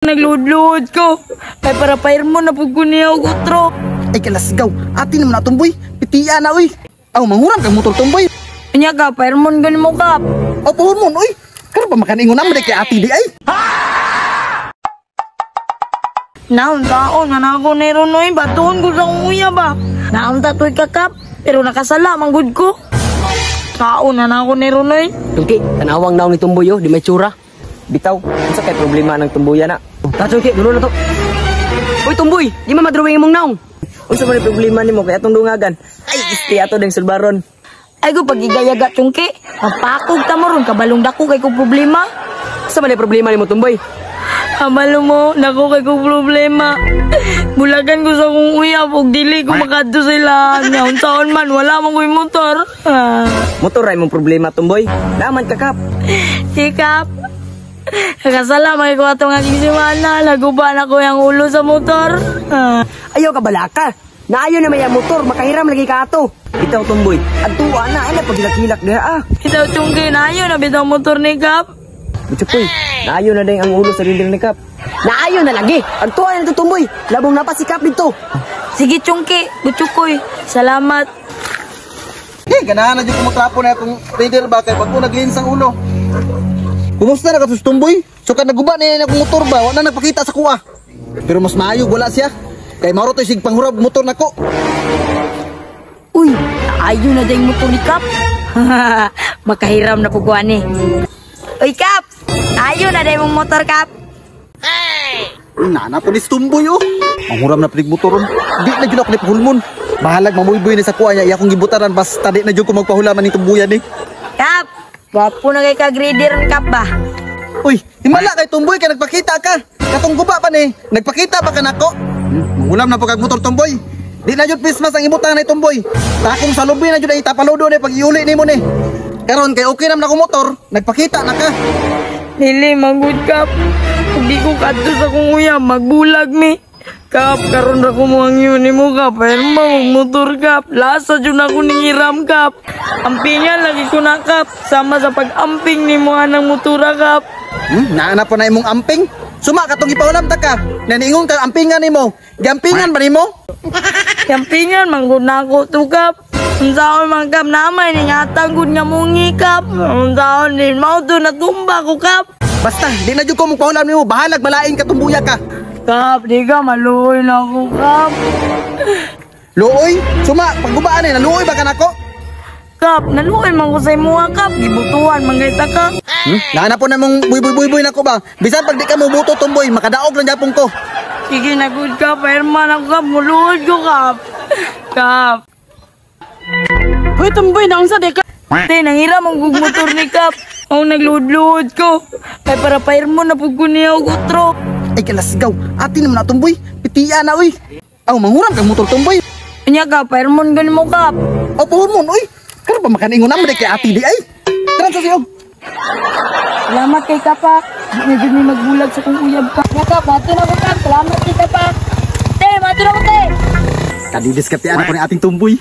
Nagluod-luod ko. Kay para pairmo na pud ko niya og utro. Ay, kalasgaw. Ati naman na, Tumboy. Pitiya na, uy. Aw, manghuram kang motor, Tumboy. Unya ka, pairmon gani mo, Kap. Aw, pahurmon, uy. Karon pa makaningon naman kay ati di ay. Naon taon nga na ako ni ron, uy. Batuon ko sa akong uya ba. Naon ta to'y kakap. Pero nakasala, manggod ko. Taon na na ako ni ron, uy. Tungki, tanawang naong ni Tumboy oh, di may tsura. Bitaw, unsa kay problema ng tumbuya na? Ta, Chungki, dulo na to. Uy, Tumboy, di man madrawing imong naong. Unsa man problema nimo kay atong dungagan? Ay, isti ato ding sulbaron. Ay ko pagigayaga, Chungki. Mapakog ta mo ron, kabalong dako kay kong problema. Unsa man problema nimo, Tumboy? Amalo mo, nako kay kong problema. Bulagan ko sa akong uyab ug dili ko makadto sila. Unsaon man, wala man ko'y motor. Ah. Motor ra imong problema, Tumboy. Naman ka, Kap. Sikap. Nakasala, may ko atong aking simana. Naguba na ko yung ulo sa motor. Ah. Ayaw ka balaka. Naayo na may ang motor, makahiram lagi ka ato. Bitaw, Tumboy. Adtuwa na ay na paghilak-hilak diha ah. Bitaw, Chungki, naayo na bitaw motor ni Kap. Butsukoy, naayo na ding ang ulo sa rider ni Kap. Naayo na lagi. Adtuwa na dito, Tumboy. Labong na pa si Kap dito. Sige, Chungki, Butsukoy, salamat. Eh, ganahan na dyan kumutrapo na akong rider ba kay pag ko naglins ang ulo. Kumusta na ka Tumboy? So ka naguba na yan akong motor ba? Wala na nagpakita sa kuha. Pero mas maayo wala siya. Kay maro to'y sig panghurab motor nako. Uy, naayo na ding motor ni Kap. Makahiram na po ni. Uy, Kap, ayo na ding mong motor, Kap. Uy, nana po ni Tumboy oh. Manghuram na pinig motoron. Di na jud ako ni pahulmon. Bahalag mamuyboy ni sa kuha niya. Iya akong gibutaran basta di na jud ko magpahulaman ni tumbuyan ni. Kap, gwapo na kay ka-grader Kap ba? Uy, himala kay Tumboy kay nagpakita ka. Katong guba pa ni, nagpakita ba ka nako? Mangulam na pagkag motor, Tumboy. Di na jud Christmas ang ibutang na Tumboy. Takong sa lubi na jud ay tapaludo ni pag iuli nimo ni. Karon kay okay naman ako motor, nagpakita na ka. Dili, magud Kap. Hindi ko kadto sa kong uya, magbulag mi. Kap, karon ra ko mo ang yun mo, Kap. Pero motor, Kap. Lasa jud ako ning hiram, Kap. Ampingan lagi ko na, Kap. Sama sa pag-amping ni mo anang motora, Kap. Naana pa na imong amping. Suma katong ipahulam ta ka. Naniingon ka ampingan nimo. Giampingan ba nimo? Ampingan manggod na ako to, Kap. Unsaon man, Kap, namay ning atang gud nga mungi, Kap. Unsaon din mao to natumba ko, Kap. Basta di na jud ko magpahulam nimo, bahalag malain ka tumbuya ka. Kap, di ka maluoy na ako, Kap. Luoy, suma paggubaan ni naluoy ba ka nako? Kap, naluoy man ko sa imuha, Kap. Gibutuan man kay ta, Kap. Naana po na mong buy-buy-buy nako ba? Bisan pag di ka mobuto, Tumboy, makadaog lang japon ko. Sige na gud, Kap. Perma na ko, Kap. Muluod ko, Kap. Kap. Uy, Tumboy, naunsa di ka? Te, nangiram ang motor ni Kap. Ang nagluod-luod ko. Kay para pairmo na pud ko niya og utro. Ay, kalasgaw. Ati naman na, Tumboy. Pitiya na, uy. Aw, manghuram kang motor, Tumboy. Unya ka, pairmon gani mo, Kap. Aw, pahurmon, uy. Karon pa makaningon naman kay ati di ay. Tara sa siyo. Salamat kay Kapa. Di na jud mi magbulag sa kong uyab ka. Nya, Kap, mato na ko, Kap. Salamat kay Kapa. Te, mato na ko, te. Kadidiskarte ako ni ating Tumboy.